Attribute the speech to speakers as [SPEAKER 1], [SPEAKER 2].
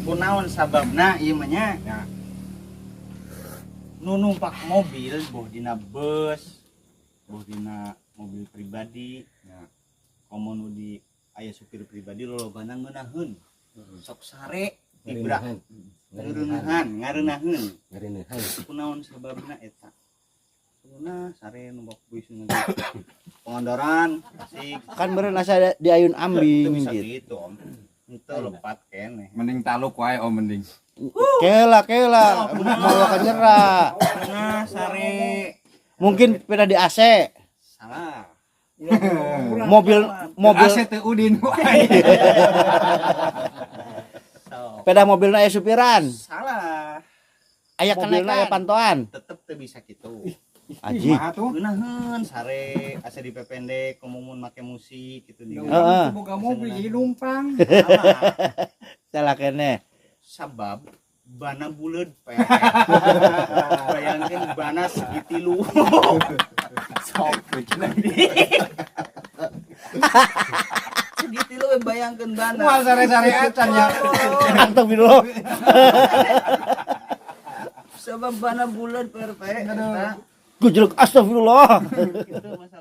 [SPEAKER 1] Kunaon sababna ieu mah nya?
[SPEAKER 2] Ya.
[SPEAKER 1] Nu numpak mobil, boh dina bus, boh dina mobil pribadi,
[SPEAKER 2] Ya.
[SPEAKER 1] Komo nu di aya supir pribadi, lolobana ngeunaheun. Sok sare tibra ngareunahan, ngareunaheun.
[SPEAKER 3] Ngareunahan.
[SPEAKER 1] Kunaon sababna eta? Kuna sare numpak bus nu Pangandaran, Tasik.
[SPEAKER 4] Kan meureun asa di ayun
[SPEAKER 1] Itu
[SPEAKER 4] ambing
[SPEAKER 1] bisa
[SPEAKER 4] gitu.
[SPEAKER 1] Gitu, Om. Itu lepat keneh.
[SPEAKER 2] Mending taluk wae, Om, mending.
[SPEAKER 4] Kela kela mau ka nyerah.
[SPEAKER 1] Nah, sare.
[SPEAKER 4] Mungkin pernah di AC.
[SPEAKER 1] Salah.
[SPEAKER 4] Mobil mobil
[SPEAKER 2] AC teu udin wae.
[SPEAKER 1] So,
[SPEAKER 4] peda mobilna aya supiran.
[SPEAKER 1] Salah.
[SPEAKER 4] Aya mobilna aya pantoan.
[SPEAKER 1] Tetep teu bisa gitu.
[SPEAKER 4] Aji.
[SPEAKER 2] Kumaha tuh?
[SPEAKER 1] Ngeunaheun sare asa dipependek, komo mun make musik gitu di.
[SPEAKER 4] Heeh.
[SPEAKER 2] Boga mobil jadi numpang.
[SPEAKER 1] Salah.
[SPEAKER 4] Salah keneh.
[SPEAKER 1] Sabab bana buleud pe. Bayangkeun bana segitilu. Sok segitilu we, bayangkeun bana.
[SPEAKER 2] Moal sare-sare acan ya.
[SPEAKER 4] Astagfirullah.
[SPEAKER 1] Sabab bana buleud pe pe. Eta.
[SPEAKER 4] Gujluk, astagfirullah.
[SPEAKER 1] Gitu masalah.